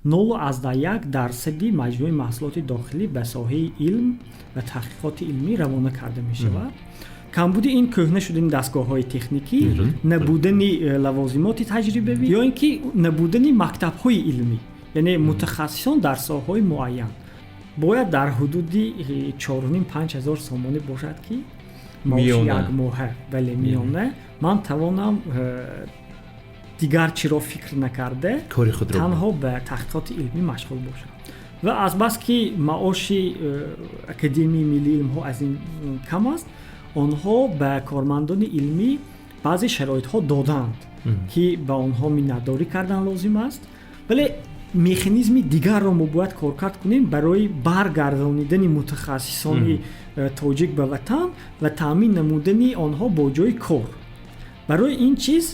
0,1% маҷмӯи маҳсулоти дохилӣ ба соҳаи илм ва таҳқиқоти илмӣ равона карда мешавад. Камбуди ин кӯҳна шудани дастгоҳҳои техникӣ, набудани лавозимоти таҷрибавӣ ё ин ки набудани мактабҳои илмӣ, яъне мутахассисон дар соҳаҳои муайян, бояд дар ҳудуди 4,5-5 ҳазор сомонӣ бошад, ки маоши якмоҳа, бале, миёна, ман тавонам дигар чиро фикр накарда танҳо ба таҳқиқоти илмӣ машғул бошам. Ва азбаски маоши Академияи миллии илмҳо аз ин кам аст, онҳо ба кормандони илмӣ баъзе шароитҳо додаанд, ки ба онҳо миннатдорӣ кардан лозим аст, вале механизми дигарро мо бояд коркард кунем барои баргардонидани мутахассисони тоҷик ба ватан ва таъмин намудани онҳо бо ҷои кор. Барои ин чиз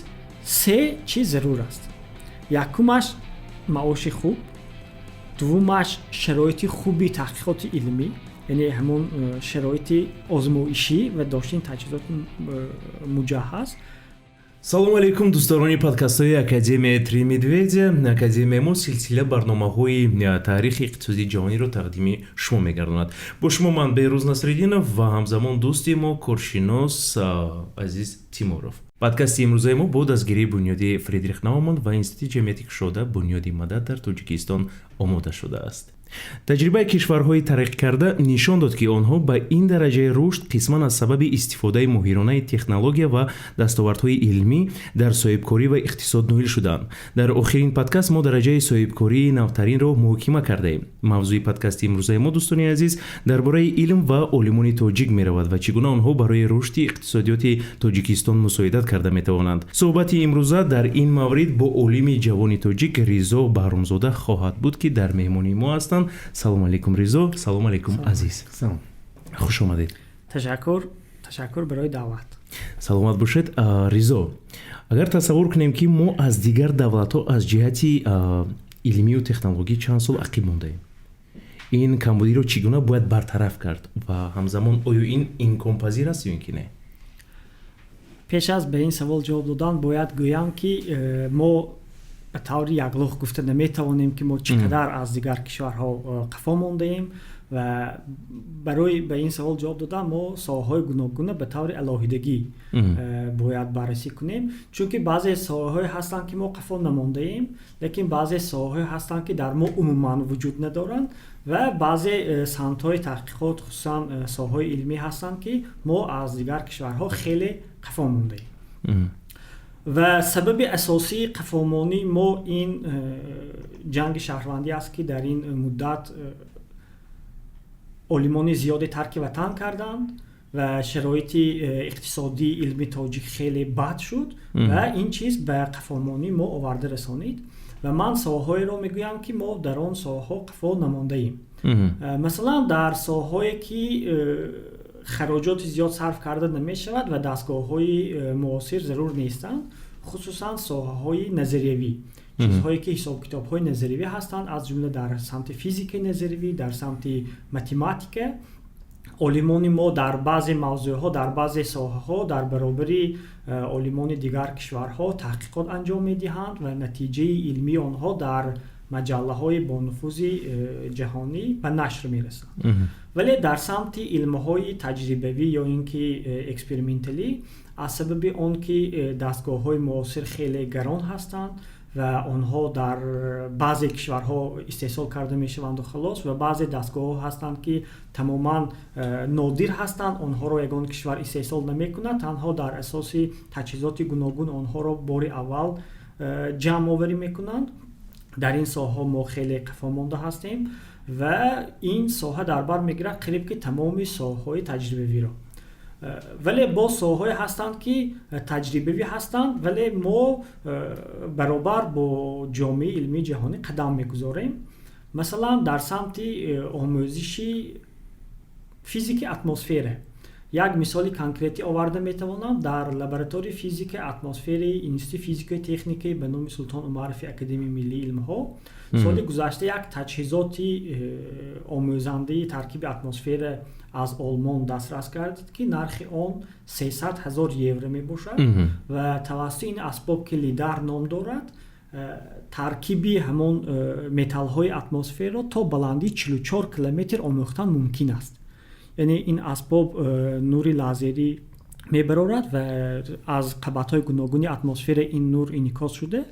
се чиз зарур аст: якумаш маоши хуб, дуввумаш шароити хуби таҳқиқоти илмӣ, яъне ҳамон шароити озмоишӣ ва доштани таҷҳизоти муҷаҳҳаз. Салому алейкум, дӯстдорони подкастҳои Академияи «Три медведя». Академияи мо силсила барномаҳои таърихи иқтисоди ҷаҳониро тақдими шумо мегардонад. Бо шумо ман, Беҳрӯз Насриддинов, ва ҳамзамон дӯсти мо, коршинос Азиз Тимуров. Подкасти имрӯзаи мо бо дастгирии Бунёди Фридрих Науман ва Институти ҷамъияти кушода «Бунёди Мадад» дар Тоҷикистон омода шудааст. Таҷрибаи кишварҳои тараққикарда нишон дод, ки онҳо ба ин дараҷаи рушд қисман аз сабаби истифодаи моҳиронаи технология ва дастовардҳои илмӣ дар соҳибкорӣ ва иқтисод ноил шуданд. Дар охирин подкаст мо дараҷаи соҳибкории навтаринро муҳокима кардаем. Мавзӯи подкасти имрӯзаи мо, дӯстони азиз, дар бораи илм ва олимони тоҷик меравад ва чӣ гуна онҳо барои рушди иқтисодиёти Тоҷикистон мусоидат карда метавонанд. Суҳбати имрӯза дар ин маврид бо олими ҷавони тоҷик Ризо Баҳромзода хоҳад буд, ки дар меҳмонии мо ҳастанд. Салому алейкум, Ризо. Салому алейкум, Азиз. Хуш омадед. Ташаккур, ташаккур барои даъват. Саломат бошед. Ризо, агар тасаввур кунем, ки мо аз дигар давлатҳо аз ҷиҳати илмию технологӣ чанд сол ақиб мондаем, ин камбудиро чӣ гуна бояд бартараф кард ва ҳамзамон оё ин имконпазир аст ё ин ки не? Пеш аз ба ин савол ҷавоб додан бояд гӯям, ки мо ба таври яклухт гуфта наметавонем, ки мо чӣ қадар аз дигар кишварҳо қафо мондаем. Ва барои ба ин савол ҷавоб додан мо соҳаҳои гуногуна ба таври алоҳидагӣ бояд баррасӣ кунем, чунки баъзе соҳаҳое ҳастанд, ки мо қафо намондаем, лекин баъзе соҳаҳое ҳастанд, ки дар мо умуман вуҷуд надоранд, ва баъзе самтҳои таҳқиқот, хусусан соҳаҳои илмӣ ҳастанд, ки мо аз дигар кишварҳо хеле қафо мондаем. Ва сабаби асосии қафомонии мо ин ҷанги шаҳрвандӣ аст, ки дар ин муддат олимони зиёде тарки ватан карданд ва шароити иқтисодии илми тоҷик хеле бад шуд ва ин чиз ба қафомонии мо оварда расонид. Ва ман соҳаҳоеро мегӯям, ки мо дар он соҳаҳо қафо намондаем. Масалан, дар соҳаҳое, ки хароҷоти зиёд сарф карда намешавад ва дастгоҳҳои муосир зарур нестанд, хусусан соҳаҳои назариявӣ, чизҳое, ки ҳисобкитобҳои назариявӣ ҳастанд, аз ҷумла дар самти физикаи назариявӣ, дар самти математика, олимони мо дар баъзе мавзӯъҳо, дар баъзе соҳаҳо дар баробари олимони дигар кишварҳо таҳқиқот анҷом медиҳанд ва натиҷаи илмии онҳо дар маҷаллаҳои бонуфузи ҷаҳонӣ ба нашр мерасанд. Вале дар самти илмҳои таҷрибавӣ ё ин ки эксперименталӣ, аз сабаби он ки дастгоҳҳои муосир хеле гарон ҳастанд ва онҳо дар баъзе кишварҳо истеҳсол карда мешаванду халос, ва баъзе дастгоҳҳо ҳастанд, ки тамоман нодир ҳастанд, онҳоро ягон кишвар истеҳсол намекунад, танҳо дар асоси таҷҳизоти гуногун онҳоро бори аввал ҷамъоварӣ мекунанд, дар ин соҳаҳо мо хеле қафо монда ҳастем. Ва ин соҳа дар бар мегирад қариб ки тамоми соҳаҳои таҷрибавиро. Вале боз соҳаҳое ҳастанд, ки таҷрибавӣ ҳастанд, вале мо баробар бо ҷомеаи илмии ҷаҳонӣ қадам мегузорем. Масалан, дар самти омӯзиши физики атмосфера як мисоли конкретӣ оварда метавонам. Дар лабораторияи физикаи атмосфераи Институти физикаи техникаи ба номи Султон Умарови Академияи миллии илмҳо соли гузашта як таҷҳизоти омӯзандаи таркиби атмосфера аз Олмон дастрас гардид, ки нархи он 300 000 евро мебошад. Ва тавассути ин асбоб, ки лидар ном дорад. Таркиби ҳамон металлҳои атмосфераро то баландии 44 километр омӯхтан мумкин аст. Яъне ин асбоб нури лазерӣ мебарорад ва аз қабатҳои гуногуни атмосфера ин нур инъикос шуда,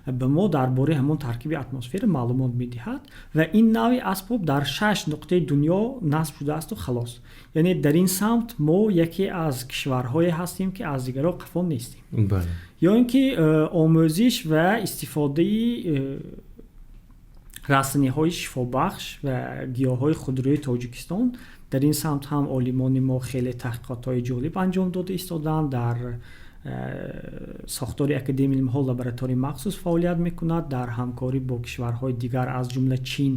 ба мо дар бораи ҳамон таркиби атмосфера маълумот медиҳад. Ва ин навъи асбоб дар шаш нуқтаи дунё насб шудаасту халос. Яъне дар ин самт мо яке аз кишварҳое ҳастем, ки аз дигарҳо қафо нестем. Ё ин ки омӯзиш ва истифодаи растаниҳои шифобахш ва гиёҳҳои худрӯи Тоҷикистон. Дар ин самт ҳам олимони мо хеле таҳқиқотҳои ҷолиб анҷом дода истодаанд. Дар сохтори Академияи илмҳо лабораторияи махсус фаъолият мекунад. Дар ҳамкорӣ бо кишварҳои дигар, аз ҷумла Чин,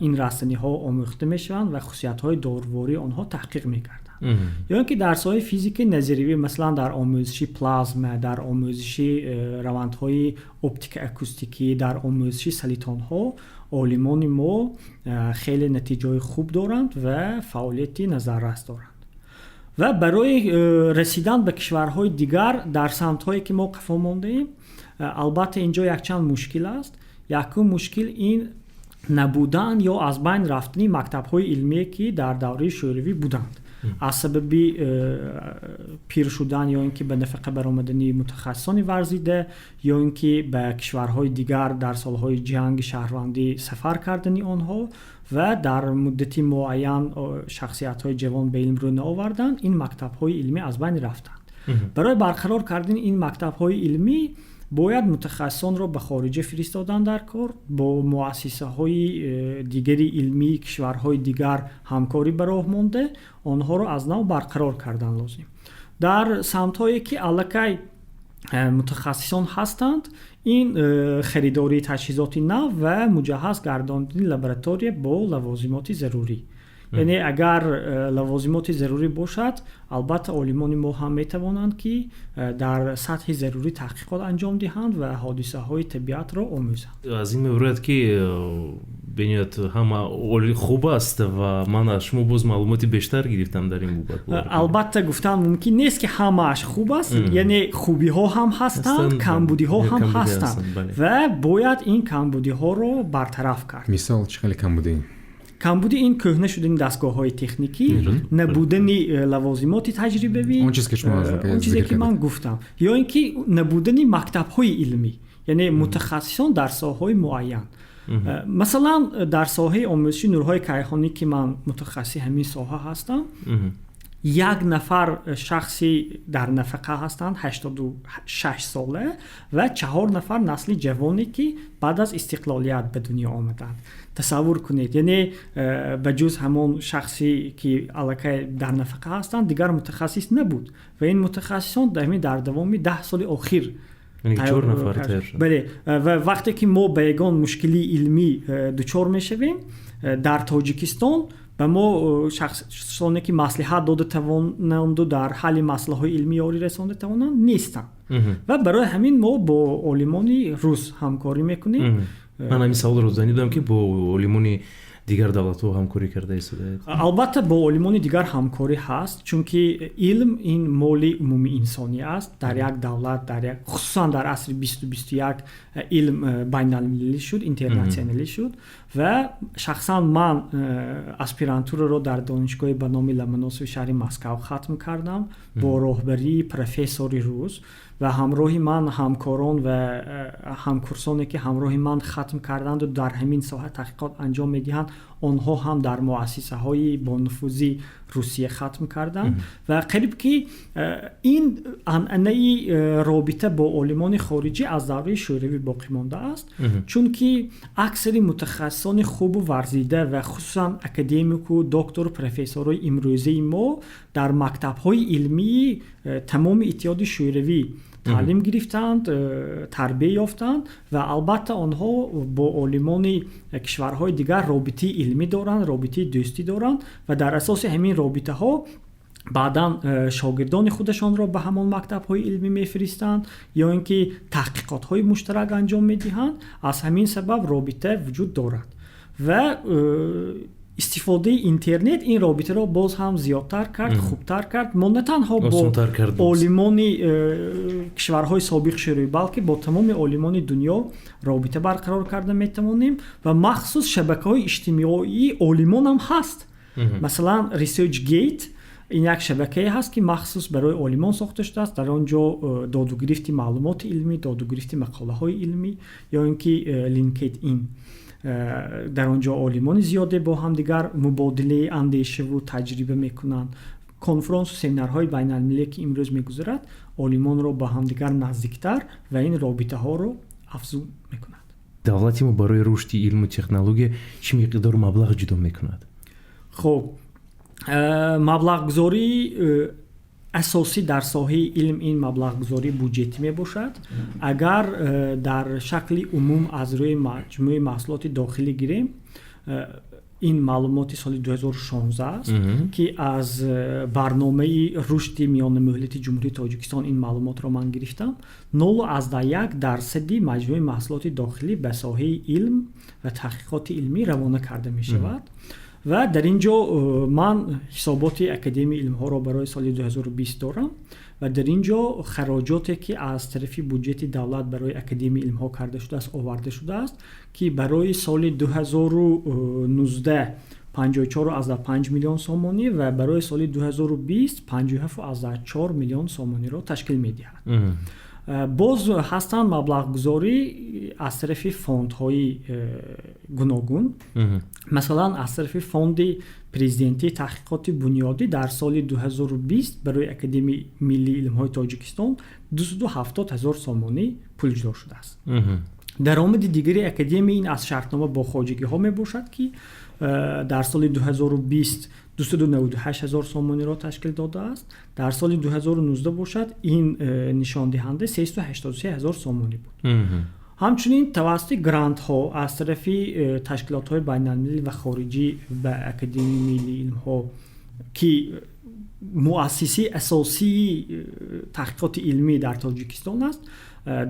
ин растаниҳо омӯхта мешаванд ва хусусиятҳои дорувории онҳо таҳқиқ мегарданд. Ё ин ки дар соҳаи физикаи назариявӣ, масалан, дар омӯзиши плазма, дар омӯзиши равандҳои оптика акустикӣ, дар омӯзиши солитонҳо олимони мо хеле натиҷаҳои хуб доранд ва фаъолияти назаррас доранд. Ва барои расидан ба кишварҳои дигар дар самтҳое, ки мо қафо мондаем, албатта, ин ҷо якчанд мушкил аст. Якум мушкил ин набудан ё аз байн рафтани мактабҳои илмие, ки дар давраи Шӯравӣ буданд. Аз сабаби пир шудан ё ин ки ба нафақа баромадани мутахассисони варзида, ё ин ки ба кишварҳои дигар дар солҳои ҷанги шаҳрвандӣ сафар кардани онҳо ва дар муддати муайян шахсиятҳои ҷавон ба илм рӯ наоварданд, ин мактабҳои илмӣ аз байн рафтанд. Барои барқарор кардани ин мактабҳои илмӣ бояд мутахассисонро ба хориҷа фиристодан дар кор, бо муассисаҳои дигари илмии кишварҳои дигар ҳамкорӣ ба роҳ монда, онҳоро аз нав барқарор кардан лозим. Дар самтҳое, ки аллакай мутахассисон ҳастанд, ин харидории таҷҳизоти нав ва муҷаҳҳаз гардондани лаборатория бо лавозимоти зарурӣ. Яъне агар лавозимоти зарурӣ бошад, албатта, олимони мо ҳам метавонанд, ки дар сатҳи зарурӣ таҳқиқот анҷом диҳанд ва ҳодисаҳои табиатро омӯзанд. Аз ин мебарояд, ки бениҳоят ҳама оли хуб аст ва ман аз шумо боз маълумоти бештар гирифтам дар ин бобат. Албатта, гуфтан мумкин нест, ки ҳамааш хуб аст. Яъне хубиҳо ҳам ҳастанд, камбудиҳо ҳам ҳастанд ва бояд ин камбудиҳоро бартараф кард. Мисол, чӣ хеле камбудӣ? Камбуди ин кӯҳна шудани дастгоҳҳои техникӣ, набудани лавозимоти таҷрибавӣ, он чизе, ки ман гуфтам, ё ин ки набудани мактабҳои илмӣ, яъне мутахассисон дар соҳаҳои муайян. Масалан, дар соҳаи омӯзиши нурҳои кайҳонӣ, ки ман мутахассиси ҳамин соҳа ҳастам, як нафар шахси дар нафақа ҳастанд, 86 сола, ва чаҳор нафар насли ҷавоне, ки баъд аз истиқлолият ба дунё омаданд. Тасаввур кунед, яъне ба ҷуз ҳамон шахсе, ки аллакай дар нафақа ҳастанд, дигар мутахассис набуд. Ва ин мутахассисон дар давоми 10 соли охир. Бале, ва вақте ки мо ба ягон мушкилии илмӣ дучор мешавем дар Тоҷикистон, ба мо шахсоне, ки маслиҳат дода тавонанду дар ҳалли масъалаҳои илмӣ ёрӣ расонда тавонанд, нестанд. Ва барои ҳамин мо бо олимони рус ҳамкорӣ мекунем. Ман ҳамин саволро занидам, ки бо олимони дигар давлатҳо ҳамкорӣ карда истодаед. Албатта, бо олимони дигар ҳамкорӣ ҳаст, чунки илм ин моли умумии инсонӣ аст. Дар як давлат, дар як, хусусан дар асри 20-у 21 илм байналмилалӣ шуд, интернатсионалӣ шуд. Ва шахсан ман аспирантураро дар донишгоҳи ба номи Ломоносови шаҳри Москав хатм кардам бо роҳбарии профессори рус. Ва ҳамроҳи ман ҳамкорон ва ҳамкурсоне, ки ҳамроҳи ман хатм карданду дар ҳамин соҳа таҳқиқот анҷом медиҳанд, онҳо ҳам дар муассисаҳои бонуфузи Русия хатм карданд. Ва қариб ки ин анъанаи робита бо олимони хориҷӣ аз давраи Шӯравӣ боқӣ мондааст, чунки аксари мутахассисони хубу варзида ва хусусан академику доктору профессорҳои имрӯзаи мо дар мактабҳои илмии тамоми Иттиҳоди Шӯравӣ таълим гирифтанд, тарбия ёфтанд. Ва албатта, онҳо бо олимони кишварҳои дигар робитаи илмӣ доранд, робитаи дӯстӣ доранд ва дар асоси ҳамин робитаҳо баъдан шогирдони худашонро ба ҳамон мактабҳои илмӣ мефиристанд ё ин ки таҳқиқотҳои муштарак анҷом медиҳанд. Аз ҳамин сабаб робита вуҷуд дорад. Ва Истифодаи интернет ин робитаро боз ҳам зиёдтар кард, хубтар кард. Мо на танҳо бо олимони кишварҳои собиқ Шӯравӣ, балки бо тамоми олимони дунё робита барқарор карда метавонем ва махсус шабакаҳои иҷтимоии олимон ҳам ҳаст. Масалан, ResearchGate ин як шабакае ҳаст, ки махсус барои олимон сохта шудааст. Дар он ҷо додугирифти маълумоти илмӣ, додугирифти мақолаҳои илмӣ ё ин ки LinkedIn, дар он ҷо олимони зиёде бо ҳамдигар мубодилаи андешаву таҷриба мекунанд. Конфронсу семинарҳои байналмилалие, ки имрӯз мегузарад, олимонро ба ҳамдигар наздиктар ва ин робитаҳоро афзун мекунад. Давлати мо барои рушди илму технология чӣ миқдор маблағ ҷудо мекунад? Хуб, маблағгузории асосӣ дар соҳаи илм ин маблағгузории буҷетӣ мебошад. Агар дар шакли умум аз рӯи маҷмӯи маҳсулоти дохилӣ гирем, ин маълумоти соли 2016 аст, ки аз барномаи рушди миёнамуҳлати Ҷумҳурии Тоҷикистон ин маълумотро ман гирифтам, 0,1% маҷмӯи маҳсулоти дохилӣ ба соҳаи илм ва таҳқиқоти илмӣ равона карда мешавад. Ва дар ин ҷо ман ҳисоботи Академияи илмҳоро барои соли 2020 дорам ва дар ин ҷо хароҷоте, ки аз тарафи буҷети давлат барои Академияи илмҳо карда шудааст, оварда шудааст, ки барои соли 2019 54,5 миллион сомонӣ ва барои соли 2020 57,4 миллион сомониро ташкил медиҳад. Боз ҳастанд маблағгузорӣ аз тарафи фондҳои гуногун. Масалан, аз тарафи Фонди президентии таҳқиқоти бунёдӣ дар соли 2020 барои Академияи миллии илмҳои Тоҷикистон 270 ҳазор сомонӣ пул ҷудо шудааст. Даромади дигари академия ин аз шартнома бо хоҷагиҳо мебошад, ки дар соли 2020 298 ҳазор сомониро ташкил додааст. Дар соли 2019 бошад, ин нишондиҳанда 383 ҳазор сомонӣ буд. Ҳамчунин тавассути грантҳо аз тарафи ташкилотҳои байналмилалӣ ва хориҷӣ ба Академияи миллии илмҳо, ки муассисаи асосии таҳқиқоти илмӣ дар Тоҷикистон аст,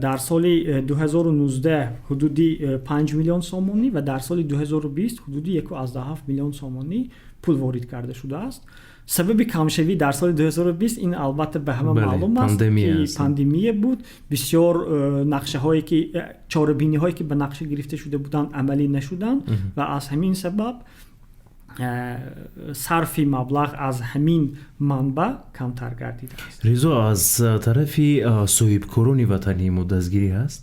дар соли 2019 ҳудуди 5 миллион сомонӣ ва дар соли 2020 ҳудуди 1,7 миллион сомонӣ пул ворид карда шудааст. Сабаби камшавӣ дар соли 2020 ин албатта ба ҳама маълум аст, ки пандемия буд. Бисёр нақшаҳое ки чорабиниҳое ки ба нақша гирифта шуда буданд, амалӣ нашуданд ва аз ҳамин сабаб сарфи маблағ аз ҳамин манбаъ камтар гардидааст. Ризо, аз тарафи соҳибкорони ватании мо дастгирӣ ҳаст?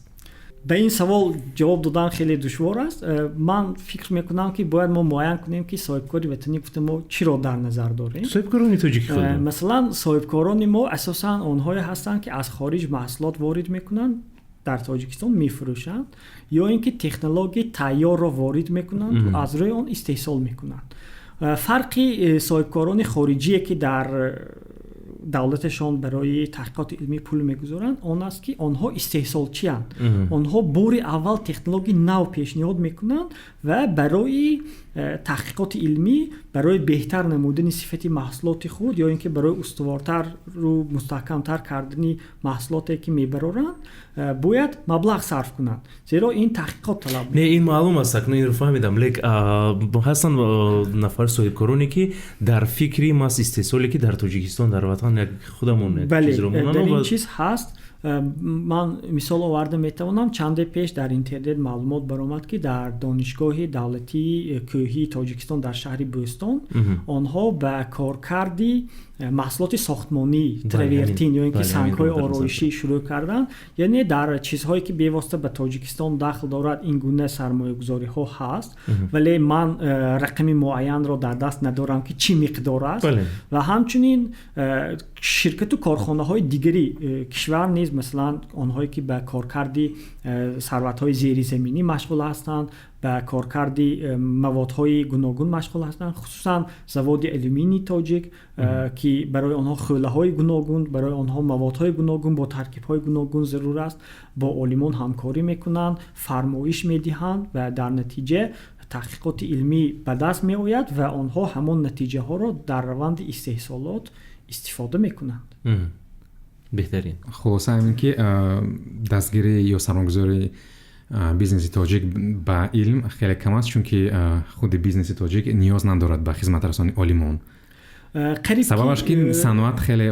Ба ин савол ҷавоб додан хеле душвор аст. Ман фикр мекунам, ки бояд мо муайян кунем, ки соҳибкори ватанӣ гуфта мо чиро дар назар дорем. Соҳибкорони тоҷики худ. Масалан, соҳибкорони мо асосан онҳое ҳастанд, ки аз хориҷ маҳсулот ворид мекунанд, дар Тоҷикистон мефурӯшанд ё ин ки технологияи тайёрро ворид мекунанд, аз рӯи он истеҳсол мекунанд. Фарқи соҳибкорони хориҷие, ки дар давлаташон барои таҳқиқоти илмӣ пул мегузоранд, он аст, ки онҳо истеҳсолчианд. Онҳо бори аввал технологияи нав пешниҳод мекунанд ва барои таҳқиқоти илмӣ, барои беҳтар намудани сифати маҳсулоти худ ё ин ки барои устувортару мустаҳкамтар кардани маҳсулоте, ки мебароранд, бояд маблағ сарф кунанд, зеро ин таҳқиқот талаб. Не, ин маълум аст, акнун инро фаҳмидам, лек ҳастанд нафар соҳибкороне, ки дар фикри маҳз истеҳсоле, ки дар Тоҷикистон, дар ватан як худамон. Бале, дар ин чиз ҳаст. Ман мисол оварда метавонам. Чанде пеш дар интернет маълумот баромад, ки дар Донишгоҳи давлатии кӯҳии Тоҷикистон дар шаҳри Бӯстон онҳо ба коркарди маҳсулоти сохтмонӣ, травертин ё ин ки сангҳои ороишӣ шурӯъ карданд. Яъне дар чизҳое, ки бевосита ба Тоҷикистон дахл дорад, ин гуна сармоягузориҳо ҳаст, вале ман рақами муайянро дар даст надорам, ки чӣ миқдор аст. Ва ҳамчунин ширкату корхонаҳои дигари кишвар низ, масалан, онҳое ки ба коркарди сарватҳои зеризаминӣ машғул ҳастанд, ба коркарди маводҳои гуногун машғул ҳастанд, хусусан заводи алюминии тоҷик, ки барои онҳо хӯлаҳои гуногун, барои онҳо маводҳои гуногун бо таркибҳои гуногун зарур аст, бо олимон ҳамкорӣ мекунанд, фармоиш медиҳанд ва дар натиҷа таҳқиқоти илмӣ ба даст меояд ва онҳо ҳамон натиҷаҳоро дар раванди истеҳсолот истифода мекунанд. Беҳтарин. Хулоса ҳамин, ки дастгирӣ ё сармогузории Бизнеси тоҷик ба илм хеле кам аст, чунки худи бизнеси тоҷик ниёз надорад ба хизматрасони олимон. Сабабаш ки саноат хеле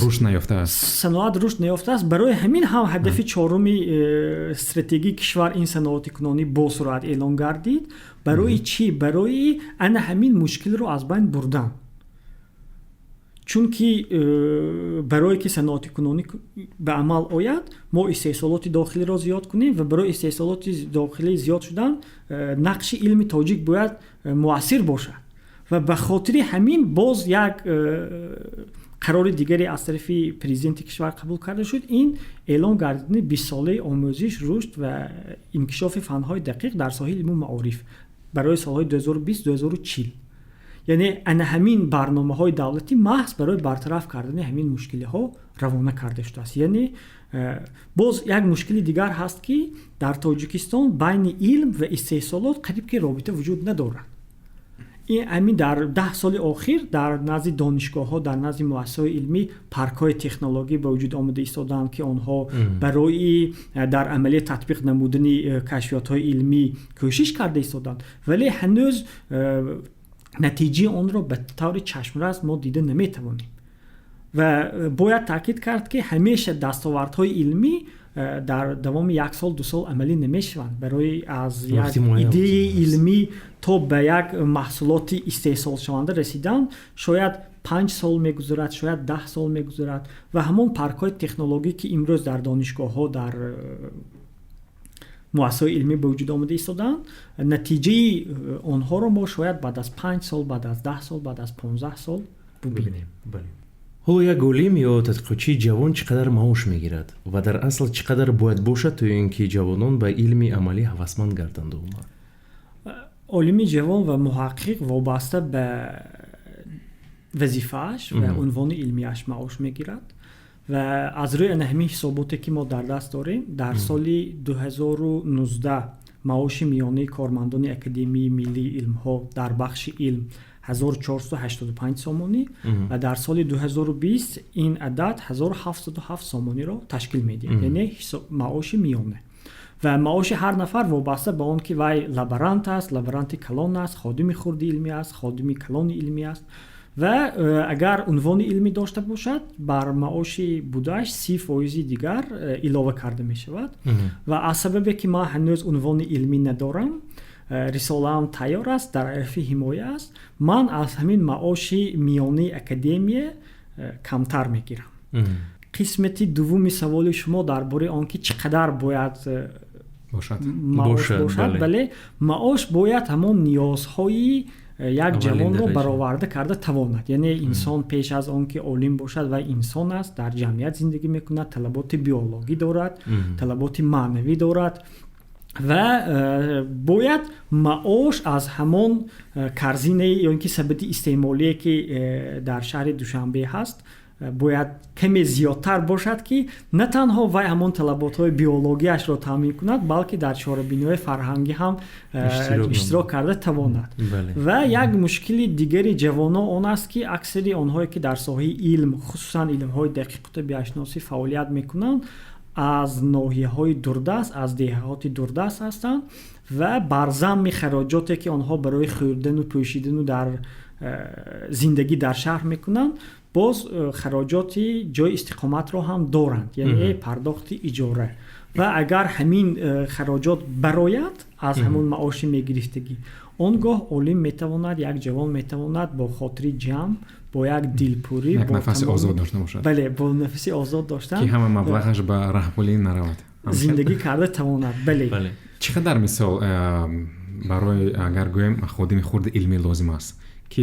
рушд наёфтааст. Саноат рушд наёфтааст. Барои ҳамин ҳам ҳадафи чоруми стратегии кишвар ин саноатикунонӣ босуръат эълон гардид. Барои чӣ? Барои ана ҳамин мушкилро аз байн бурдан, чунки барое ки саноатикунонӣ ба амал ояд, мо истеҳсолоти дохилиро зиёд кунем ва барои истеҳсолоти дохилӣ зиёд шудан нақши илми тоҷик бояд муассир бошад. Ва ба хотири ҳамин боз як қарори дигаре аз тарафи президенти кишвар қабул карда шуд: ин эълон гардидани 20-солаи омӯзиш, рушд ва инкишофи фанҳои дақиқ дар соҳаи илму маориф барои солҳои 2020-2040. Яъне ана ҳамин барномаҳои давлатӣ маҳз барои бартараф кардани ҳамин мушкилиҳо равона карда шудааст. Яъне боз як мушкили дигар ҳаст, ки дар Тоҷикистон байни илм ва истеҳсолот қариб ки робита вуҷуд надорад. Ҳамин дар 10 соли охир дар назди донишгоҳҳо, дар назди муассисаҳои илмӣ паркҳои технологӣ ба вуҷуд омада истодаанд, ки онҳо барои дар амалия татбиқ намудани кашфиётҳои илмӣ кӯшиш карда истодаанд, вале ҳанӯз натиҷаи онро ба таври чашмрас мо дида наметавонем. Ва бояд таъкид кард, ки ҳамеша дастовардҳои илмӣ дар давоми як сол, 2 сол амалӣ намешаванд. Барои аз як идеяи илмӣ то ба як маҳсулоти истеҳсолшаванда расидан шояд 5 сол мегузарад, шояд 10 сол мегузарад. Ва ҳамон паркҳои технологӣ, ки имрӯз дар донишгоҳҳо, дар муассисаҳои илмӣ ба вуҷуд омада истодаанд, натиҷаи онҳоро мо шояд баъд аз 5 сол, баъд аз 10 сол, баъд аз 15 сол бубинем. Ҳоло як олим ё тадқиқотчии ҷавон чӣ қадар маош мегирад ва дар асл чӣ қадар бояд бошад, то ин ки ҷавонон ба илми амалӣ ҳавасманд гарданд умуман? Олими ҷавон ва муҳаққиқ вобаста ба вазифааш ва унвони илмиаш маош мегирад. Ва аз рӯи ана ҳамин ҳисоботе, ки мо дар даст дорем, дар соли 2019 маоши миёнаи кормандони Академияи миллии илмҳо дар бахши илм 1485 сомонӣ ва дар соли 2020 ин адад 1707 сомониро ташкил медиҳад, яъне маоши миёна. Ва маоши ҳар нафар вобаста ба он ки вай лаборант аст, лаборанти калон аст, ходими хурди илмӣ аст, ходими калони илмӣ аст ва агар унвони илмӣ дошта бошад, бар маоши будааш 30 фоизи дигар илова карда мешавад. Ва аз сабабе ки ман ҳанӯз унвони илмӣ надорам, рисолаам тайёр аст, дар арафи ҳимоя аст, ман аз ҳамин маоши миёнаи академия камтар мегирам. Қисмати дуввуми саволи шумо дар бораи он ки чӣ қадар бояд маош бошад. Бале, маош бояд ҳамон ниёзҳои як ҷавонро бароварда карда тавонад. Яъне инсон пеш аз он ки олим бошад, вай инсон аст, дар ҷамъият зиндагӣ мекунад, талаботи биологӣ дорад, талаботи маънавӣ дорад ва бояд маош аз ҳамон корзинаи ё ин ки сабади истеъмолие, ки дар шаҳри Душанбе ҳаст, бояд каме зиёдтар бошад, ки на танҳо вай ҳамон талаботҳои биологияшро таъмин кунад, балки дар чорабиниҳои фарҳангӣ ҳам иштирок карда тавонад. Ва як мушкили дигари ҷавонон он аст, ки аксари онҳое, ки дар соҳаи илм, хусусан илмҳои дақиқу табиатшиносӣ фаъолият мекунанд, аз ноҳияҳои дурдаст, аз деҳаҳоти дурдаст ҳастанд ва бар замми хароҷоте, ки онҳо барои хӯрдану пӯшидану дар зиндагӣ дар шаҳр мекунанд, боз хароҷоти ҷои истиқоматро ҳам доранд, яъне пардохти иҷора. Ва агар ҳамин хароҷот барояд аз ҳамон маоши мегирифтагӣ, он гоҳ олим метавонад, як ҷавон метавонад бо хотири ҷамъ, бо як дилпурӣ як нафаси озод дошта бошад. Бале, бо нафаси озод доштан ки ҳама маблағаш ба раҳпулӣ наравад. Зиндагӣ карда тавонад, бале. Чӣ қадар, мисол, барои агар гӯем, ходими хурди илмӣ лозим аст, ки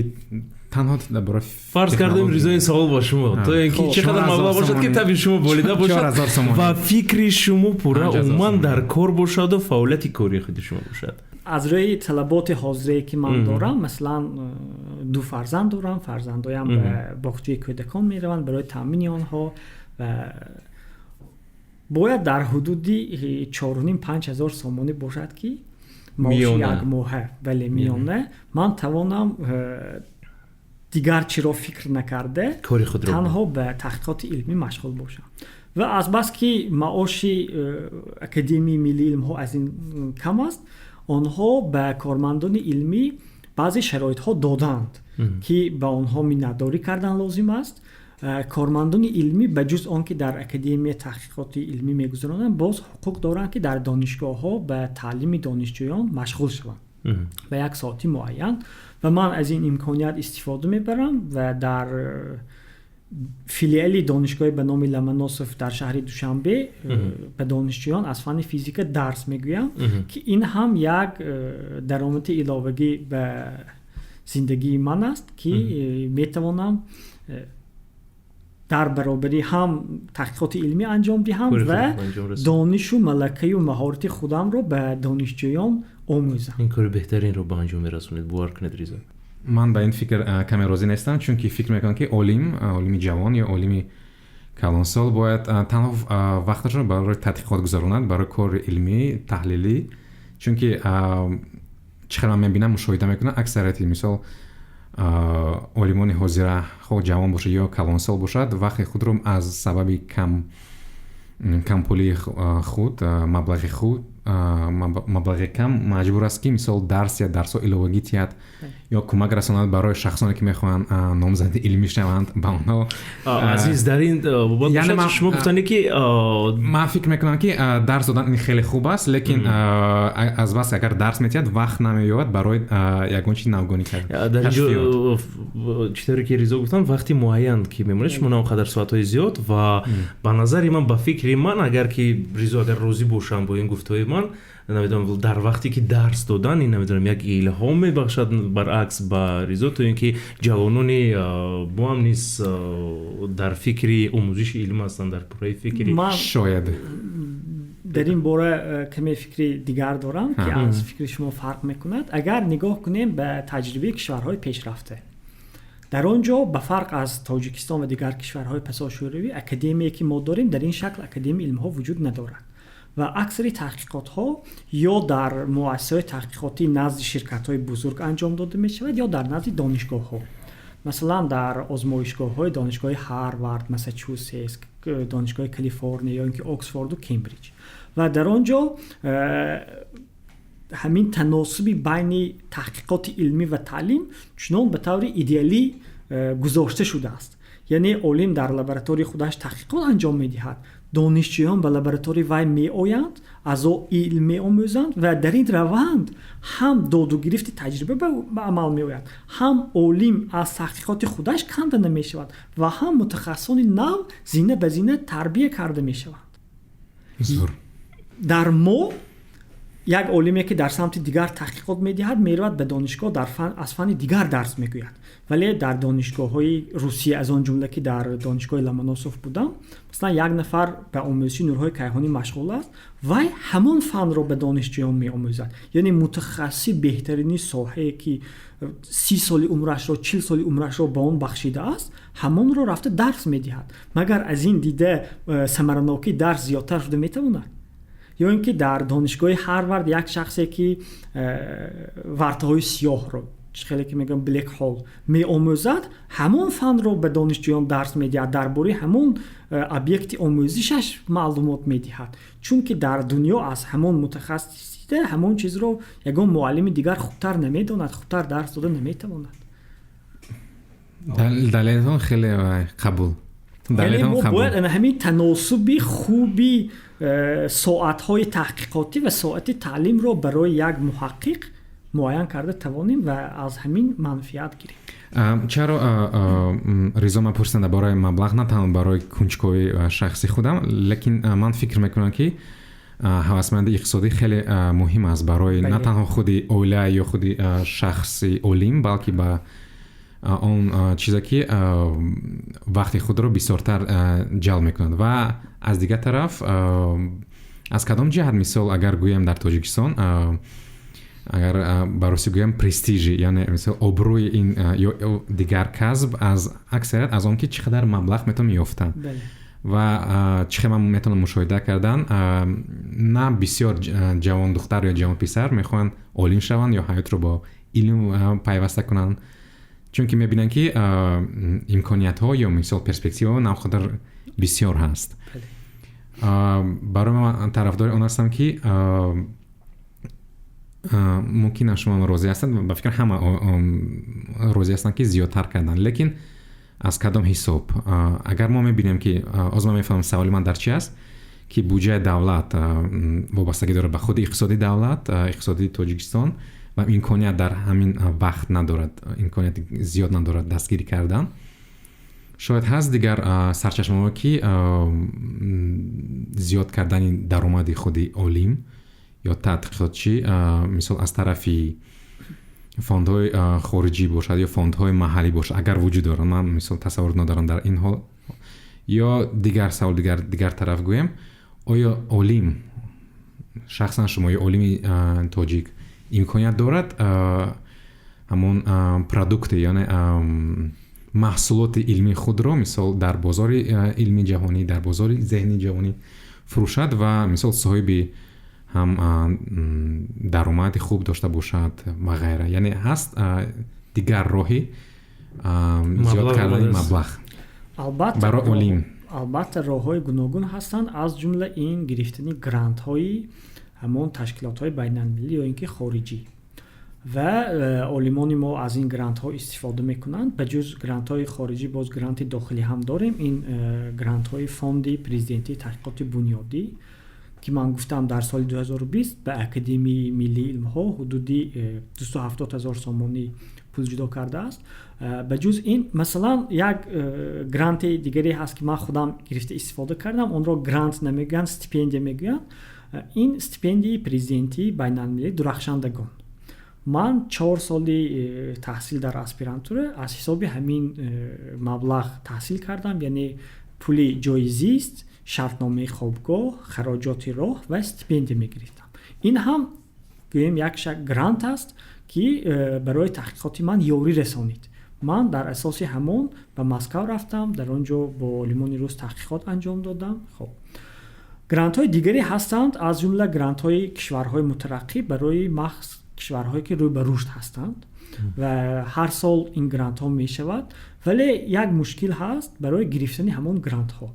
танҳо барои Фарз кардем, Ризои, савол бо шумо, то ин ки чӣ қадар маблағ бошад, ки таби шумо болида бошад ва фикри шумо пурра умуман дар кор бошаду фаъолияти кории худи шумо бошад? Аз рӯи талаботи ҳозирае, ки ман дорам, масалан, ду фарзанд дорам, фарзандоям ба боғчаи кӯдакон мераванд, барои таъмини онҳо ва бояд дар ҳудуди 4,5-5 ҳазор сомонӣ бошад, ки маоши якмоҳа, бале, миёна, ман тавонам дигар чиро фикр накарда танҳо ба таҳқиқоти илмӣ машғул бошам. Ва азбаски маоши Академияи миллии илмҳо аз ин кам аст, онҳо ба кормандони илмӣ баъзе шароитҳо доданд, ки ба онҳо миннатдорӣ кардан лозим аст. Кормандони илмӣ, ба ҷуз он ки дар академия таҳқиқоти илмӣ мегузаронанд, боз ҳуқуқ доранд, ки дар донишгоҳҳо ба таълими донишҷӯён машғул шаванд ба як соати муайян. Ва ман аз ин имконият истифода мебарам ва дар филиали донишгоҳи ба номи Ломоносов дар шаҳри Душанбе ба донишҷӯён аз фанни физика дарс мегӯям, ки ин ҳам як даромади иловагӣ ба зиндагии ман аст, ки метавонам дар баробарӣ ҳам таҳқиқоти илмӣ анҷом диҳам ва донишу малакаю маҳорати худамро ба донишҷӯён омӯзам. Ин кори беҳтаринро ба анҷом мерасонед, бовар кунед, Ризо. Ман ба ин фикр каме розӣ нестам, чунки фикр мекунам, ки олим, олими ҷавон ё олими калонсол бояд танҳо вақташро барои тадқиқот гузаронад, барои кори илмӣ таҳлилӣ, чунки чӣ хел ман мебинам, мушоҳида мекунам, аксарияти, мисол, олимони ҳозира, хоҳ ҷавон бошад ё калонсол бошад, вақти худро аз сабаби кампулии худ, маблағи худ, маблағи кам, маҷбур аст, ки, мисол, дарс ё дарсҳо иловагӣ тиҳад ё кӯмак расонад барои шахсоне, ки мехоҳанд номзади илмӣ шаванд, ба онҳо. Азиз, дар ин шумо гуфтане, ки Ман фикр мекунам, ки дарс додан ин хеле хуб аст, лекин аз бас агар дарс метиҳад, вақт намеёбад барои ягон чи навгонӣ кард. Дар инҷо, чӣ тавре ки Ризо гуфтанд, вақти муайян ки мемонад, шумо на он қадар соатҳои зиёд. Ва ба назари ман, ба фикри ман, агар ки Ризо агар розӣ бошанд бо ин гуфтаҳои ман, намедонам, дар вақте ки дарс додан, ин, намедонам, як илҳом мебахшад, баръакс, ба Ризо, то ин ки ҷавонони мо ҳам низ дар фикри омӯзиши илм ҳастанд, дар пурраи фикри Шояд. Дар ин бора каме фикри дигар дорам, ки аз фикри шумо фарқ мекунад. Агар нигоҳ кунем ба таҷрибаи кишварҳои пешрафта, дар он ҷо, ба фарқ аз Тоҷикистон ва дигар кишварҳои пасошӯравӣ, академие, ки мо дорем, дар ин шакл академияи илмҳо вуҷуд надорад ва аксари таҳқиқотҳо ё дар муассисаҳои таҳқиқотӣ назди ширкатҳои бузург анҷом дода мешавад, ё дар назди донишгоҳҳо, масалан, дар озмоишгоҳҳои донишгоҳи Ҳарвард, Массачусетс, донишгоҳи Калифорния ё ин ки Оксфорду Кембриҷ. Ва дар он ҷо ҳамин таносуби байни таҳқиқоти илмӣ ва таълим чунон ба таври идеалӣ гузошта шудааст, яъне олим дар лабораторияи худаш таҳқиқот анҷом медиҳад, донишҷӯён ба лабораторияи вай меоянд, аз ӯ илм меомӯзанд ва дар ин раванд ҳам додугирифти таҷриба ба амал меояд, ҳам олим аз таҳқиқоти худаш канда намешавад ва ҳам мутахассисони нав зина ба зина тарбия карда мешаванд. Дар мо як олиме, ки дар самти дигар таҳқиқот медиҳад, меравад ба донишгоҳ, аз фанни дигар дарс мегӯяд. Вале дар донишгоҳҳои Русия, аз он ҷумла ки дар донишгоҳи Ломоносов будам, масалан, як нафар ба омӯзиши нурҳои кайҳонӣ машғул аст, вай ҳамон фанро ба донишҷӯён меомӯзад. Яъне мутахассиси беҳтарини соҳае, ки 30 соли умрашро, 40 соли умрашро ба он бахшидааст, ҳамонро рафта дарс медиҳад. Магар аз ин дида самаранокии дарс зиёдтар шуда метавонад? Ё ин ки дар донишгоҳи Ҳарвард як шахсе, ки вартаҳои сиёҳро, хеле ки мегӯям, black hole меомӯзад, ҳамон фанро ба донишҷӯён дарс медиҳад, дар бораи ҳамон объекти омӯзишаш маълумот медиҳад, чунки дар дунё аз ҳамон мутахассис ҳамон чизро ягон муаллими дигар хубтар намедонад, хубтар дарс дода наметавонад. Далелтон хеле қабул. Яъне мо бояд ҳамин таносуби хуби соатҳои таҳқиқотӣ ва соати таълимро барои як муҳаққиқ муайян карда тавонем ва аз ҳамин манфиат гирем. Чаро, Ризо, ман пурсидам дар бораи маблағ на танҳо барои кунҷковии шахси худам, лекин ман фикр мекунам, ки ҳавасманди иқтисодӣ хеле муҳим аст барои на танҳо худи оила ё худи шахси олим, балки ба он чизе, ки вақти худро бисёртар ҷалб мекунад. Ва аз дигар тараф, аз кадом ҷиҳат, мисол, агар гӯям, дар Тоҷикистон, агар ба русӣ гӯям, престижи, яъне, мисол, обрӯи ин ё дигар касб аз аксарият аз он ки чӣ қадар маблағ метавонам ёфтан ва чӣ хел ман метавонам мушоҳида кардан, на бисёр ҷавондухтар ё ҷавонписар мехоҳанд олим шаванд ё ҳаётро бо илм пайваста кунанд, чунки мебинанд, ки имкониятҳо ё, мисол, перспективаҳо на он қадар бисёр ҳаст. Барои ман тарафдори он ҳастам, ки мумкин аст, шумо розӣ ҳастанд, ба фикр ҳама розӣ ҳастанд, ки зиёдтар кардан, лекин аз кадом ҳисоб? Агар мо мебинем, ки оз ман мефаҳмам, саволи ман дар чи аст, ки буҷаи давлат вобастагӣ дорад ба худи иқтисоди давлат, иқтисоди Тоҷикистон, ва имконият дар ҳамин вақт надорад, имконияти зиёд надорад дастгирӣ кардан. Шояд ҳаст дигар сарчашмаҳо, ки зиёд кардани даромади худи олим ё тадқиқотчӣ, мисол, аз тарафи фондҳои хориҷӣ бошад ё фондҳои маҳаллӣ бошад, агар вуҷуд доранд. Ман, мисол, тасаввур надорам дар ин ҳол. Ё дигар савол, дигар тараф гӯем: оё олим, шахсан шумо ё олими тоҷик имконият дорад ҳамон продукти, яъне маҳсулоти илмии худро, мисол, дар бозори илми ҷаҳонӣ, дар бозори зеҳни ҷаҳонӣ фурӯшад ва, мисол, соҳиби ҳам даромади хуб дошта бошад ва ғайра? Яъне ҳаст дигар роҳи зиёд кардани маблағ барои олим? Албатта, роҳҳои гуногун ҳастанд, аз ҷумла ин гирифтани грантҳои ҳамон ташкилотҳои байналмилалӣ ё ин ки хориҷӣ, ва олимони мо аз ин грантҳо истифода мекунанд. Ба ҷуз грантҳои хориҷӣ, боз гранти дохилӣ ҳам дорем. Ин грантҳои Фонди президентии таҳқиқоти бунёдӣ, ки ман гуфтам, дар соли 2020 ба Академияи миллии илмҳо ҳудуди 270 ҳазор сомонӣ пул ҷудо кардааст. Ба ҷуз ин, масалан, як гранти дигаре ҳаст, ки ман худам гирифта истифода кардам. Онро грант намегӯянд, стипендия мегӯянд. Ин стипендияи президентии байналмилалии дурахшандагон. Ман 4 соли таҳсил дар аспирантура аз ҳисоби ҳамин маблағ таҳсил кардам, яъне пули ҷои зист, шартномаи хобгоҳ, хароҷоти роҳ ва стипендия мегирифтам. Ин ҳам, гӯем, як шак грант аст, ки барои таҳқиқоти ман ёрӣ расонид. Ман дар асоси ҳамон ба Москав рафтам, дар он ҷо бо олимони рус таҳқиқот анҷом додам. Хоб, грантҳои дигаре ҳастанд, аз ҷумла грантҳои кишварҳои мутараққӣ барои махз кишварҳое, ки рӯ ба рушд ҳастанд, ва ҳар сол ин грантҳо мешавад. Вале як мушкил ҳаст барои гирифтани ҳамон грантҳо.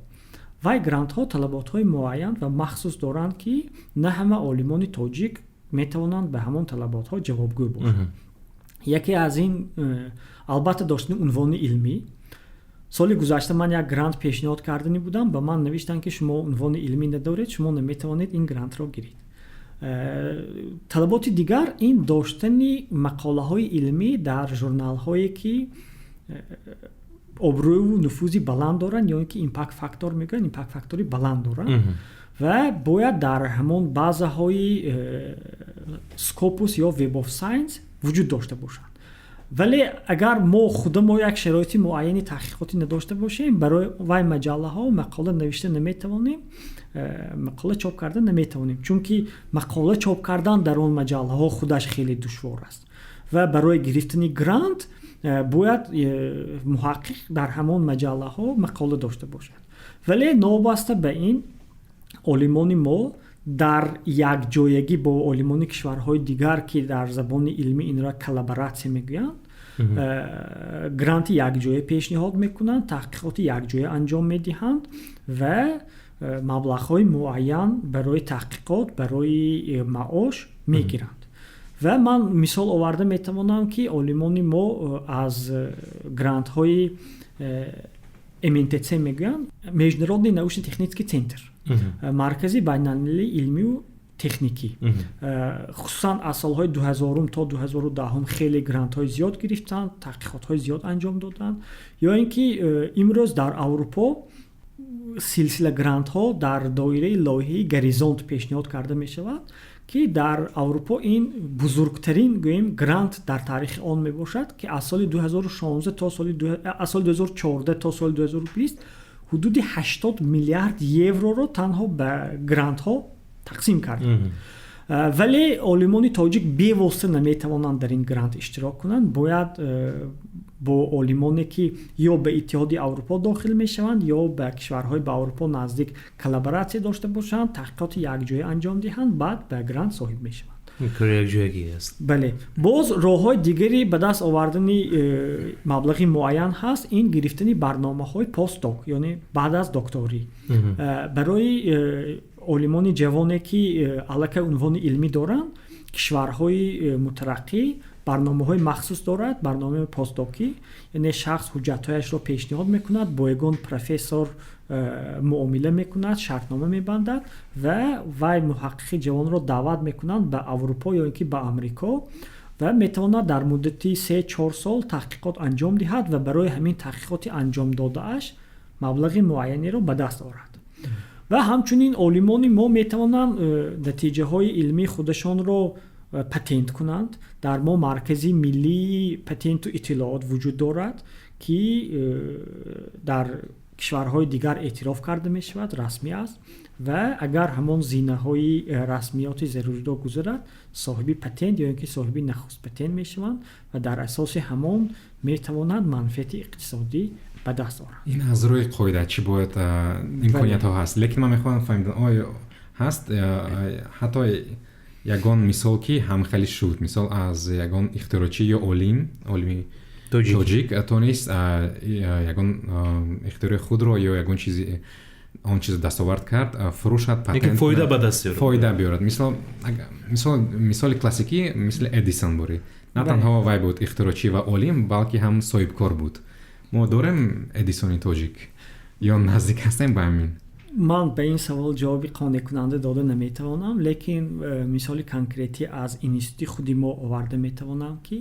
Вай грантҳо талаботҳои муайян ва махсус доранд, ки на ҳама олимони тоҷик метавонанд ба ҳамон талаботҳо ҷавобгӯ бошанд. Яке аз ин албатта, доштани унвони илмӣ. Соли гузашта ман як грант пешниҳод карданӣ будам, ба ман навиштанд, ки шумо унвони илмӣ надоред, шумо наметавонед ин грантро гиред. Талаботи дигар ин доштани мақолаҳои илмӣ дар журналҳое, ки обрӯю нуфузи баланд доранд, ё ин ки impact factor мегӯянд, impact factor и баланд доранд, ва бояд дар ҳамон базаҳои Scopus ё Web of Science вуҷуд дошта бошанд. Вале агар мо худамо як шароити муайяни таҳқиқотӣ надошта бошем, барои вай маҷаллаҳо мақола навишта наметавонем, мақола чоп карда наметавонем, чунки мақола чоп кардан дар он маҷаллаҳо худаш хеле душвор аст ва барои гирифтани грант бояд муҳаққиқ дар ҳамон маҷаллаҳо мақола дошта бошад. Вале новобаста ба ин, олимони мо дар якҷоягӣ бо олимони кишварҳои дигар, ки дар забони илмӣ инро коллаборатсия мегӯянд, гранти якҷоя пешниҳод мекунанд, таҳқиқоти якҷоя анҷом медиҳанд ва маблағҳои муайян барои таҳқиқот, барои маош мегиранд. Ва ман мисол оварда метавонам, ки олимони мо аз грантҳои МНТЦ мегӯянд, Международный научно-технический центр, маркази байналмилалии илмию техникӣ, хусусан аз солҳои 2000-ум то 2010-ум хеле грантҳои зиёд гирифтанд, таҳқиқотҳои зиёд анҷом доданд. Ё ин ки имрӯз дар Аврупо силсила грантҳо дар доираи лоиҳаи Горизонт пешниҳод карда мешавад, ки дар Аврупо ин бузургтарин, гӯем, грант дар таърихи он мебошад, ки аз соли 2016 то соли, аз соли 2014 то соли 2020 ҳудуди 80 миллиард евроро танҳо ба грантҳо тақсим кард. Вале олимони тоҷик бевосита наметавонанд дар ин грант иштирок кунанд. Бояд бо олимоне, ки ё ба Иттиҳоди Аврупо дохил мешаванд, ё ба кишварҳои ба Аврупо наздик коллаборатсия дошта бошанд, таҳқиқоти якҷоя анҷом диҳанд, баъд ба грант соҳиб мешаванд. Бале, боз роҳҳои дигари ба даст овардани маблағи муайян ҳаст. Ин гирифтани барномаҳои постдок, яъне баъд аз докторӣ, барои олимони ҷавоне, ки аллакай унвони илмӣ доранд. Кишварҳои мутараққӣ барномаҳои махсус дорад, барномаи постдокӣ, яъне шахс ҳуҷҷатҳояшро пешниҳод мекунад, бо ягон профессор муомила мекунад, шартнома мебандад ва вай муҳаққиқи ҷавонро даъват мекунанд ба Аврупо ё ин ки ба Амрико ва метавонад дар муддати 3-4 сол таҳқиқот анҷом диҳад ва барои ҳамин таҳқиқоти анҷомдодааш маблағи муайянеро ба даст орад. Ва ҳамчунин олимони мо метавонанд натиҷаҳои илмии худашонро патент кунанд. Дар мо Маркази миллии патенту иттилоот вуҷуд дорад, ки дар кишварҳои дигар эътироф карда мешавад, расмӣ аст ва агар ҳамон зинаҳои расмиёти заруриро гузарад, соҳиби патент ё ин ки соҳиби нахуст патент мешаванд ва дар асоси ҳамон метавонанд манфиати иқтисодӣ ба даст оранд. Ин аз рӯи қоида чӣ бояд, имкониятҳо ҳаст, лекин ман мехоҳам фаҳмидан, оё ҳаст ҳатто ягон мисол, ки ҳамхелӣ шуд, мисол, аз ягон ихтироъчӣ ё олими тоҷик тонист ягон ихтирои худро ё ягон чизи, он чиз дастовард кард, фурӯшад, патент, фоида ба даст биёрад, фоида биёрад? Мисол, мисоли классикӣ, мисли Эдисон бурӣ, на танҳо вай буд ихтироъчӣ ва олим, балки ҳам соҳибкор буд. Мо дорем Эдисони тоҷик ё наздик ҳастем ба ҳамин? Ман ба ин савол ҷавоби қонеъкунанда дода наметавонам, лекин мисоли конкретӣ аз институти худи мо оварда метавонам, ки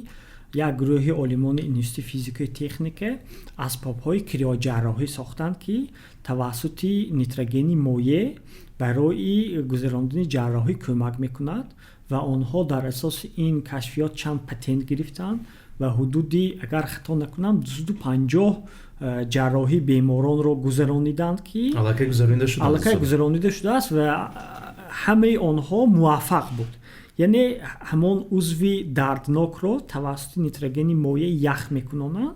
як гурӯҳи олимони Институти физикаи техника асбобҳои криоҷарроҳӣ сохтанд, ки тавассути нитрогени моеъ барои гузарондани ҷарроҳӣ кӯмак мекунад. Ва онҳо дар асоси ин кашфиёт чанд патент гирифтанд ва ҳудуди, агар хато накунам, 250 ҷарроҳии беморонро гузарониданд, ки Аллакай гузаронида шудааст. Аллакай гузаронида шудааст ва ҳамаи онҳо муваффақ буд. Яъне ҳамон узви дарднокро тавассути нитрогени моеъ ях мекунонанд.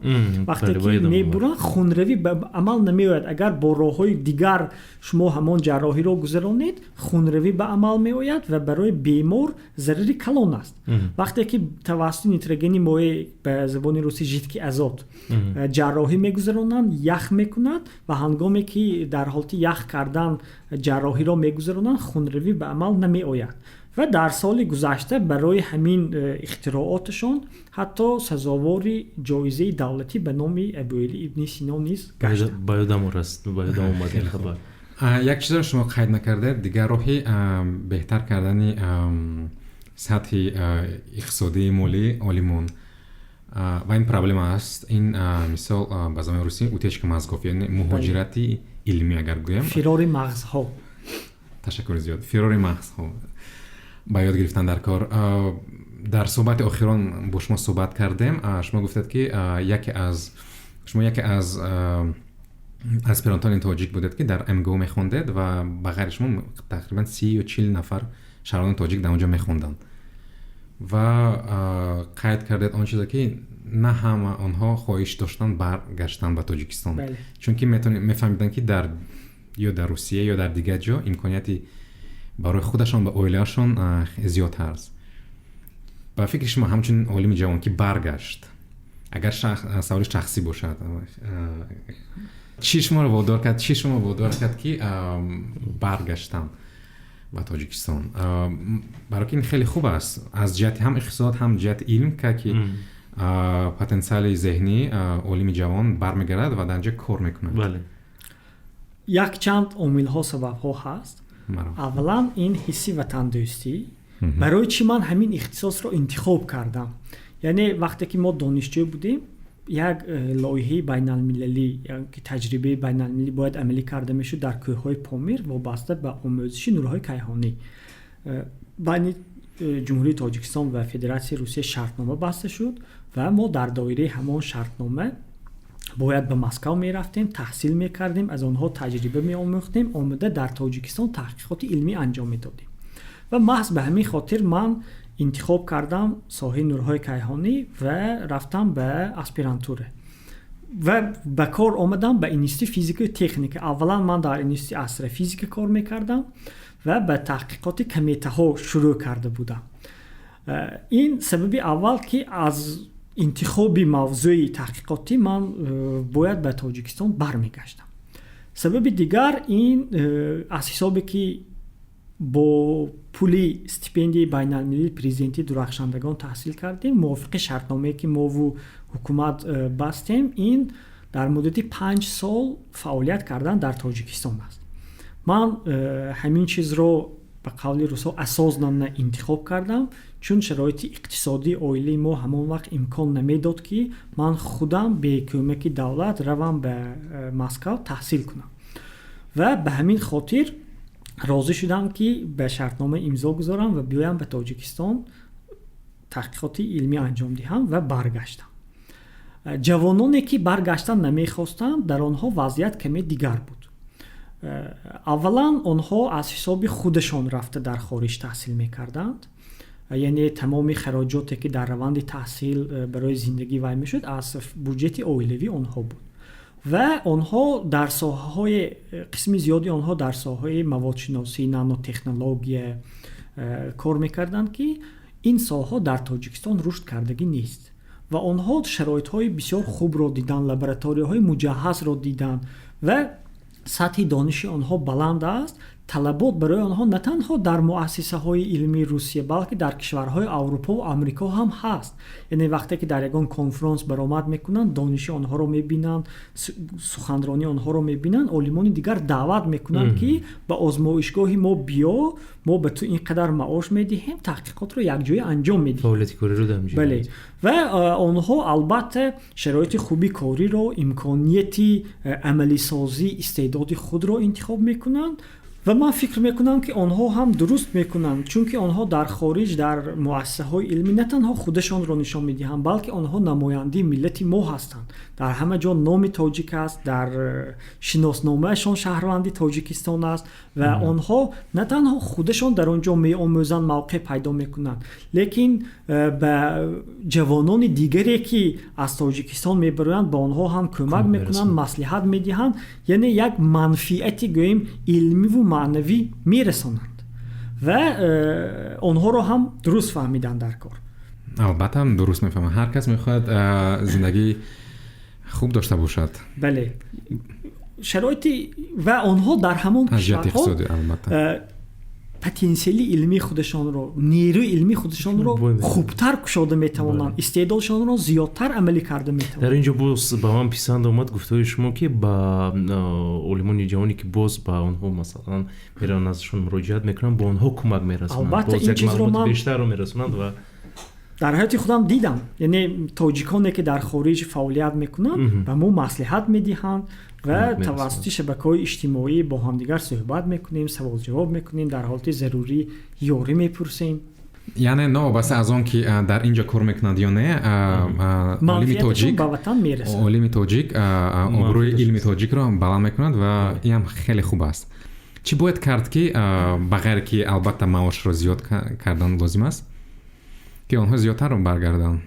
Вақте ки мебуранд, хунравӣ ба амал намеояд. Агар бо роҳҳои дигар шумо ҳамон ҷарроҳиро гузаронед, хунравӣ ба амал меояд ва барои бемор зарари калон аст. Вақте ки тавассути нитрогени моеъ, ба забони русӣ жидкий азот, ҷарроҳӣ мегузаронанд, ях мекунад ва ҳангоме ки дар ҳолати ях кардан ҷарроҳиро мегузаронанд, хунравӣ ба амал намеояд. Ва дар соли гузашта барои ҳамин ихтирооташон ҳатто сазовори ҷоизаи давлатӣ ба номи Абуалӣ ибни Сино низ гаштанд. Ба ёдам раст, ба ёдам омад ин хабар. Як чизро шумо қайд накардед: дигар роҳи беҳтар кардани сатҳи иқтисодии молии олимон, ва ин проблема аст, ин, мисол, ба забони русӣ утечка мозгов, яъне муҳоҷирати илмӣ агар гӯям. Фирори мағзҳо. Ташаккури зиёд, фирори мағзҳо. Ба ёд гирифтан дар кор, дар суҳбати охирон бо шумо суҳбат кардем, шумо гуфтед, ки яке аз шумо яке аз аспирантони тоҷик будед, ки дар МГУ мехондед ва ба ғайри шумо тақрибан 30 ё 40 нафар шаҳрвандони тоҷик дар он ҷо мехонданд. Ва қайд кардед он чизе, ки на ҳама онҳо хоҳиш доштанд баргаштан ба Тоҷикистон, чунки мефаҳмиданд, ки дар ё дар Русия, ё дар дигар ҷо имконияти барои худашон ва оилаашон зиёдтар аст. Ба фикри шумо, ҳамчун олими ҷавон, ки баргашт, агар саволи шахсӣ бошад, чӣ шуморо водор кард, чӣ шумо водор кард, ки баргаштан ба Тоҷикистон? Барои ки ин хеле хуб аст аз ҷиҳати ҳам иқтисод, ҳам ҷиҳати илм, ки потенсиали зеҳнӣ олими ҷавон бармегардад ва дар ҷо кор мекунад. Якчанд омилҳо, сабабҳо ҳаст. Аввалан, ин ҳисси ватандӯстӣ. Барои чӣ ман ҳамин ихтисосро интихоб кардам? Яъне вақте ки мо донишҷӯ будем, як лоиҳаи байналмилалӣ, ки таҷрибаи байналмилалӣ бояд амалӣ карда мешуд дар кӯҳҳои Помир, вобаста ба омӯзиши нурҳои кайҳонӣ. Байни Ҷумҳурии Тоҷикистон ва Федератсияи Русия шартнома баста шуд ва мо дар доираи ҳамон шартнома бояд ба Москав мерафтем, таҳсил мекардем, аз онҳо таҷриба меомӯхтем, омада дар Тоҷикистон таҳқиқоти илмӣ анҷом медодем. Ва маҳз ба ҳамин хотир ман интихоб кардам соҳаи нурҳои кайҳонӣ ва рафтам ба аспирантура ва ба кор омадам ба Институти физикаю техника. Аввалан ман дар Институти астрофизика кор мекардам ва ба таҳқиқоти кометаҳо шурӯъ карда будам. Ин сабаби аввал, ки аз интихоби мавзӯи таҳқиқотӣ ман бояд ба Тоҷикистон бармегаштам. Сабаби дигар ин аз ҳисобе, ки бо пули стипендияи байналмилалии президентии дурахшандагон таҳсил кардем, мувофиқи шартномае, ки мову ҳукумат бастем, ин дар муддати 5 сол фаъолият кардан дар Тоҷикистон аст. Ман ҳамин чизро, ба қавли русҳо, осознанно интихоб кардам, чун шароити иқтисодии оилаи мо ҳамон вақт имкон намедод, ки ман худам бе кӯмаки давлат равам ба Москав таҳсил кунам, ва ба ҳамин хотир розӣ шудам, ки ба шартнома имзо гузорам ва биёям ба Тоҷикистон, таҳқиқоти илмӣ анҷом диҳам, ва баргаштам. Ҷавононе, ки баргаштан намехостанд, дар онҳо вазъият каме дигар буд. Аввалан, онҳо аз ҳисоби худашон рафта дар хориҷ таҳсил мекарданд, яъне тамоми хароҷоте, ки дар раванди таҳсил барои зиндагӣ вай мешуд, аз буҷети оилавии онҳо буд ва онҳо дар соҳаҳои, қисми зиёди онҳо дар соҳаҳои маводшиносӣ, нанотехнология кор мекарданд, ки ин соҳаҳо дар Тоҷикистон рушд кардагӣ нест, ва онҳо шароитҳои бисёр хубро диданд, лабораторияҳои муҷаҳҳазро диданд ва сатҳи дониши онҳо баланд аст. Талабот барои онҳо на танҳо дар муассисаҳои илмии Русия, балки дар кишварҳои Аврупо ва Амрико ҳам ҳаст. Яъне вақте ки дар ягон конфронс баромад мекунанд, дониши онҳоро мебинанд, суханронии онҳоро мебинанд, олимони дигар даъват мекунанд, ки ба озмоишгоҳи мо биё, мо ба ту ин қадар маош медиҳем, таҳқиқотро якҷоя анҷом медиҳем. Бале, ва онҳо албатта шароити хуби кориро, имконияти амалисозии истеъдоди худро интихоб мекунанд ва ман фикр мекунам, ки онҳо ҳам дуруст мекунанд, чунки онҳо дар хориҷ дар муассисаҳои илмӣ на танҳо худашонро нишон медиҳанд, балки онҳо намояндаи миллати мо ҳастанд. Дар ҳама ҷо номи тоҷик аст, дар шиносномаашон шаҳрванди Тоҷикистон аст ва онҳо на танҳо худашон дар он ҷо меомӯзанд, мавқеъ пайдо мекунанд, лекин ба ҷавонони дигаре, ки аз Тоҷикистон мебароянд, ба онҳо ҳам кӯмак мекунанд, маслиҳат медиҳанд, яъне як манфиати, гӯем, илмиву маънавӣ мерасонанд ва онҳоро ҳам дуруст фаҳмидан дар кор. Албатта, дуруст мефаҳмам. Ҳар кас мехоҳад зиндагии хуб дошта бошад. Бале, шароити ва онҳо дар ҳамон кишварҳо потенсиали илмии худашонро, нерӯи илмии худашонро хубтар кушода метавонанд, истеъдодшонро зиёдтар амалӣ карда метавонанд. Дар ин ҷо боз ба ман писанд омад гуфтаҳои шумо, ки ба олимони ҷавоне, ки боз ба онҳо, масалан, мераванд, азшон муроҷиат мекунанд, ба онҳо кӯмак мерасонанд. Албатта, ин чизро ман бештарро мерасонанд ва дар ҳаёти худам дидам. Яъне тоҷиконе, ки дар хориҷ фаъолият мекунанд, ба мо маслиҳат медиҳанд ва тавассути шабакаҳои иҷтимоӣ бо ҳамдигар суҳбат мекунем, саволҷавоб мекунем, дар ҳолати зарурӣ ёрӣ мепурсем. Яъне новобаста аз он ки дар ин ҷо кор мекунанд ё не, олими тоҷик ба ватан мерасад. Олими тоҷик обрӯи илми тоҷикро баланд мекунад ва ин ҳам хеле хуб аст. Чӣ бояд кард, ки ба ғайре ки албатта маошро зиёд кардан лозим аст, ки онҳо зиёдтар баргарданд?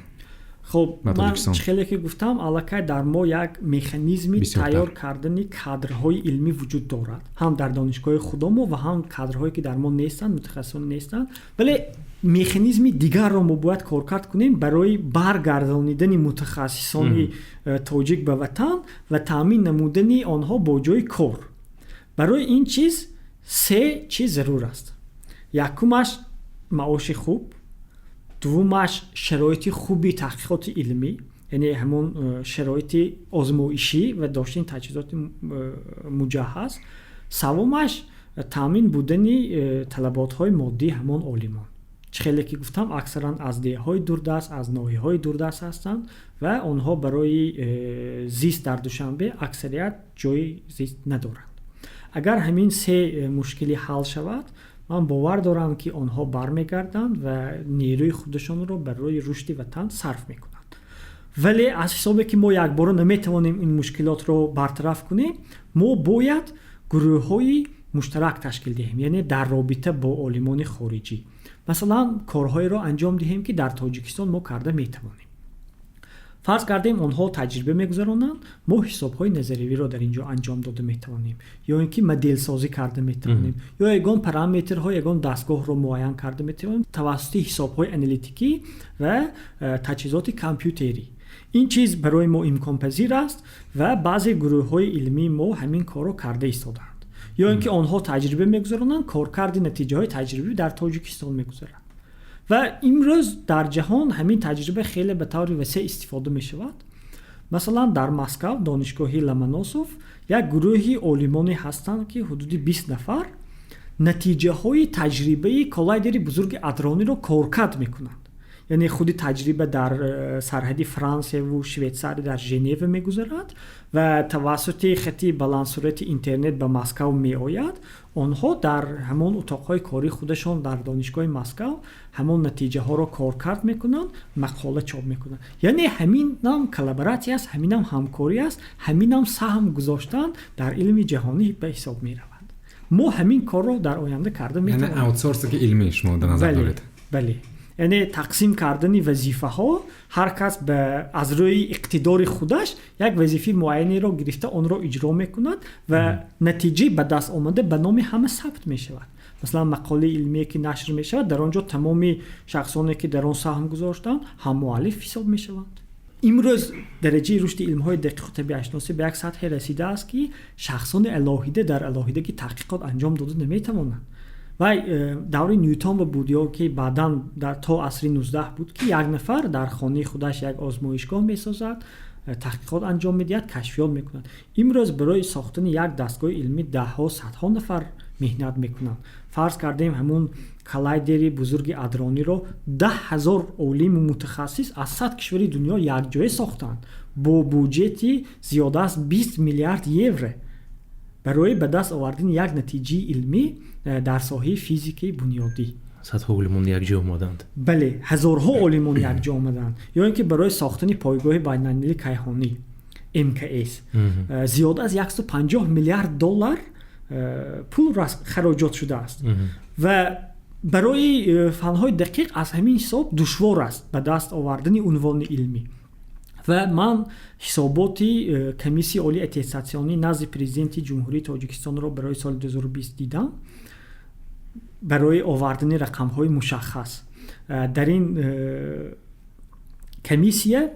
Хуб, ман хеле ки гуфтам, аллакай дар мо як механизми тайёр кардани кадрҳои илмӣ вуҷуд дорад, ҳам дар донишгоҳи худомо ва ҳам кадрҳое, ки дар мо нестанд, мутахассисон нестанд, вале механизми дигарро мо бояд коркард кунем барои баргардонидани мутахассисони тоҷик ба ватан ва таъмин намудани онҳо бо ҷои кор. Барои ин чиз се чиз зарур аст: якумаш маоши хуб, дуввумаш шароити хуби таҳқиқоти илмӣ, яъне ҳамон шароити озмоишӣ ва доштани таҷҳизоти муҷаҳҳаз, севумаш таъмин будани талаботҳои моддии ҳамон олимон. Чӣ хеле ки гуфтам, аксаран аз деҳҳои дурдаст, аз ноҳияҳои дурдаст ҳастанд ва онҳо барои зист дар Душанбе аксарият ҷои зист надоранд. Агар ҳамин се мушкилӣ ҳал шавад, ман бовар дорам, ки онҳо бармегарданд ва нерӯи худашонро барои рушди ватан сарф мекунанд. Вале аз ҳисобе ки мо якбора наметавонем ин мушкилотро бартараф кунем, мо бояд гурӯҳҳои муштарак ташкил диҳем, яъне дар робита бо олимони хориҷӣ, масалан, корҳоеро анҷом диҳем, ки дар Тоҷикистон мо карда метавонем. Фарз кардем, онҳо таҷриба мегузаронанд, мо ҳисобҳои назариявиро дар ин ҷо анҷом дода метавонем ё ин ки моделсозӣ карда метавонем ё ягон параметрҳо, ягон дастгоҳро муайян карда метавонем тавассути ҳисобҳои аналитикӣ ва таҷҳизоти компютерӣ. Ин чиз барои мо имконпазир аст ва баъзе гурӯҳҳои илмии мо ҳамин корро карда истодаанд. Ё ин ки онҳо таҷриба мегузаронанд, коркарди натиҷаҳои таҷрибавӣ дар Тоҷикистон мегузарад. Ва имрӯз дар ҷаҳон ҳамин таҷриба хеле ба таври васеъ истифода мешавад. Масалан, дар Москав, донишгоҳи Ломоносов, як гурӯҳи олимоне ҳастанд, ки ҳудуди 20 нафар натиҷаҳои таҷрибаи коллайдери бузурги адрониро коркард мекунанд. Яъне худи таҷриба дар сарҳади Франсияву Швейтсария, дар Женева мегузарад ва тавассути хати баландсуръати интернет ба Москав меояд. Онҳо дар ҳамон утоқҳои кории худашон дар донишгоҳи Москав ҳамон натиҷаҳоро коркард мекунанд, мақола чоп мекунанд. Яъне ҳаминам коллаборатсия аст, ҳаминам ҳамкорӣ аст, ҳаминам саҳм гузоштан дар илми ҷаҳонӣ ба ҳисоб меравад. Мо ҳамин корро дар оянда карда метавонем. Яъне аутсорсинги илмӣ шумо дар назар доред? Бале, яъне тақсим кардани вазифаҳо, ҳар кас аз рӯи иқтидори худаш як вазифаи муайянеро гирифта, онро иҷро мекунад ва натиҷаи ба даст омада ба номи ҳама сабт мешавад. Масалан, мақолаи илмие, ки нашр мешавад, дар он ҷо тамоми шахсоне, ки дар он саҳм гузоштанд, ҳаммуаллиф ҳисоб мешаванд. Имрӯз дараҷаи рушди илмҳои дақиқу табиатшиносӣ ба як сатҳе расидааст, ки шахсони алоҳида дар алоҳидагӣ таҳқиқот анҷом дода наметавонанд. Вай давраи Нютон буд ё ки баъдан то асри 19 буд, ки як нафар дар хонаи худаш як озмоишгоҳ месозад, таҳқиқот анҷом медиҳад, кашфиёт мекунад. Имрӯз барои сохтани як дастгоҳи илмӣ даҳҳо, садҳо нафар меҳнат мекунанд. Фарз кардем, ҳамун коллайдери бузурги адрониро 10 000 олиму мутахассис аз 100 кишвари дунё якҷоя сохтанд бо буҷети зиёда аз 20 миллиард евро барои ба даст овардани як натиҷаи илмӣ дар соҳаи физикаи бунёдӣ. Садҳо олимон якҷо омаданд. Бале, ҳазорҳо олимон якҷо омаданд. Ё ин ки барои сохтани пойгоҳи байналмилалии кайҳонӣ МКС зиёда аз 150 миллиард доллар пул хароҷот шудааст. Ва барои фанҳои дақиқ аз ҳамин ҳисоб душвор аст ба даст овардани унвони илмӣ. Ва ман ҳисоботи Комиссияи олии аттестатсионӣ назди Президенти Ҷумҳурии Тоҷикистонро барои соли 2020 дидам. Барои овардани рақамҳои мушаххас, дар ин комиссия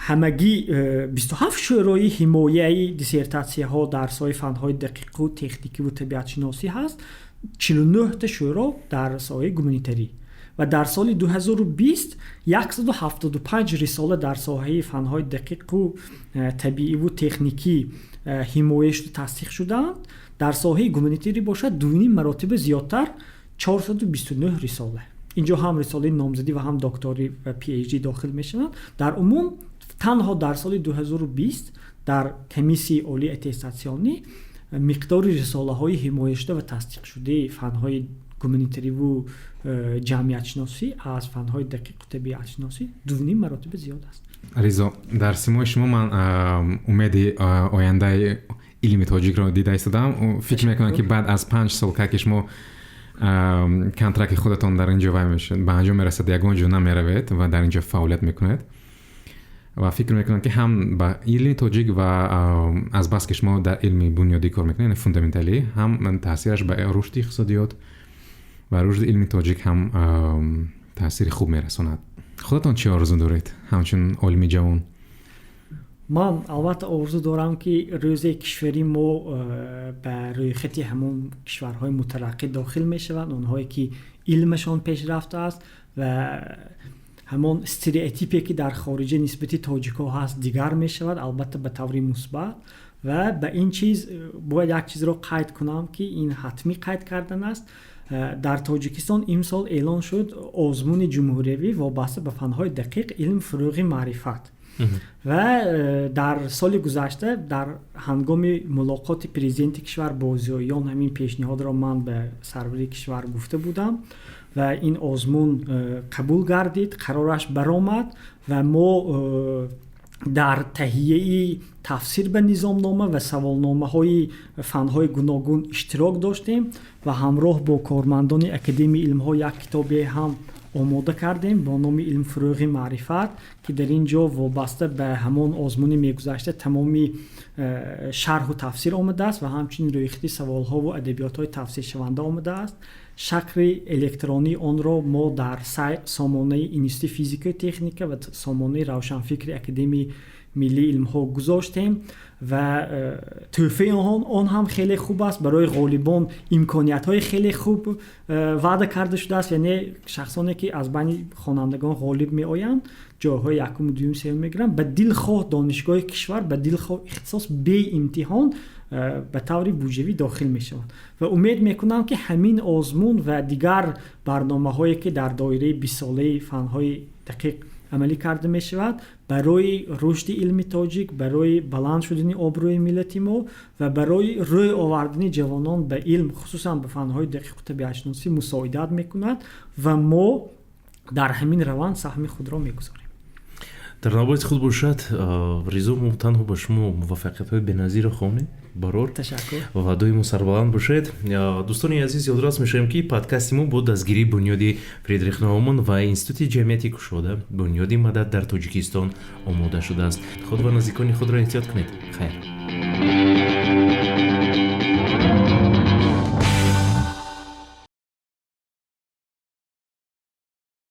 ҳамагӣ 27 шӯрои ҳимояи диссертатсияҳо дар соҳаи фанҳои дақиқу техникиву табиатшиносӣ ҳаст, 49та шӯро дар соҳаи гуманитарӣ. Ва дар соли 2020 175 рисола дар соҳаи фанҳои дақиқу табииву техникӣ ҳимоя шуда, тасдиқ шудаанд. Дар соҳаи гуманитарӣ бошад, дуним маротиба зиёдтар, 429 рисола. Инҷо ҳам рисолаи номзадӣ ва ҳам докторӣ ва PhD дохил мешаванд. Дар умум танҳо дар соли 2020 дар Комиссияи олии аттестатсионӣ миқдори рисолаҳои ҳимояшуда ва тасдиқшудаи фанҳои гуманитариву ҷамъиятшиносӣ аз фанҳои дақиқу табиатшиносӣ дуним маротиба зиёд аст. Ризо, дар симои шумо ман умеди ояндаи илми тоҷикро дида истодам. Фикр мекунам, ки баъд аз 5 сол, ки шумо контракти худатон дар ин ҷо вай ба анҷом мерасад, ягон ҷо намеравед ва дар ин ҷо фаъолият мекунед. Ва фикр мекунам, ки ҳам ба илми тоҷик ва азбаски шумо дар илми бунёдӣ кор мекунед, яъне фундаменталӣ, ҳам таъсираш ба рушди иқтисодиёт ва рушди илми тоҷик ҳам таъсири хуб мерасонад. Худатон чӣ орзу доред ҳамчун олими ҷавон? Ман албатта орзу дорам, ки рӯзе кишвари мо ба рӯйхати ҳамон кишварҳои мутараққӣ дохил мешаванд, онҳое ки илмашон пешрафтааст ва ҳамон стереотипе, ки дар хориҷа нисбати тоҷикҳо ҳаст, дигар мешавад, албатта ба таври мусбат. Ва ба ин чиз бояд як чизро қайд кунам, ки ин ҳатмӣ қайд кардан аст. Дар Тоҷикистон имсол эълон шуд озмуни ҷумҳуриявӣ вобаста ба фанҳои дақиқ «Илм фурӯғи маърифат». Ва дар соли гузашта дар ҳангоми мулоқоти президенти кишвар бо зиёиён ҳамин пешниҳодро ман ба сарвари кишвар гуфта будам ва ин озмун қабул гардид, қарораш баромад ва мо дар таҳияи тафсир ба низомнома ва саволномаҳои фанҳои гуногун иштирок доштем ва ҳамроҳ бо кормандони Академияи илмҳо як китобе ҳам Омода кардем бо номи «Илм фурӯғи маърифат», ки дар ин ҷо вобаста ба ҳамон озмуни мегузашта тамоми шарҳу тафсир омадааст ва ҳамчунин рӯйхати саволҳову адабиётҳои тафсиршаванда омадааст. Шакли электронии онро мо дар сомонаи Институти физикаю техника ва сомонаи Равшанфикри Академияи миллии илмҳо гузоштем ва тӯҳфаи он ҳам хеле хуб аст. Барои ғолибон имкониятҳои хеле хуб ваъда карда шудааст, яъне шахсоне, ки аз байни хонандагон ғолиб меоянд, ҷойҳои якуму, дуюм, сеюм мегиранд, ба дилхоҳ донишгоҳи кишвар, ба дилхоҳ ихтисос беимтиҳон ба таври буҷавӣ дохил мешаванд. Ва умед мекунам, ки ҳамин озмун ва дигар барномаҳое, ки дар доираи 20-солаи фанҳои дақиқ амалӣ карда мешавад, барои рушди илми тоҷик, барои баланд шудани обрӯи миллати мо ва барои рӯй овардани ҷавонон ба илм, хусусан ба фанҳои дақиқу табиатшиносӣ, мусоидат мекунад ва мо дар ҳамин раванд саҳми худро мегузорем. Дар навбати худ бошад, Ризо, мо танҳо ба шумо муваффақиятҳои беназирро хоҳем, барор. Ташаккур. Ва доимо сарбаланд бошед. Дӯстони азиз, ёдрас мешавем, ки подкасти мо бо дастгирии Бунёди Фридрих Науман ва Институти ҷамъияти кушода, Бунёди Мадад дар Тоҷикистон омода шудааст. Худ ва наздикони худро эҳтиёт кунед. Хайр.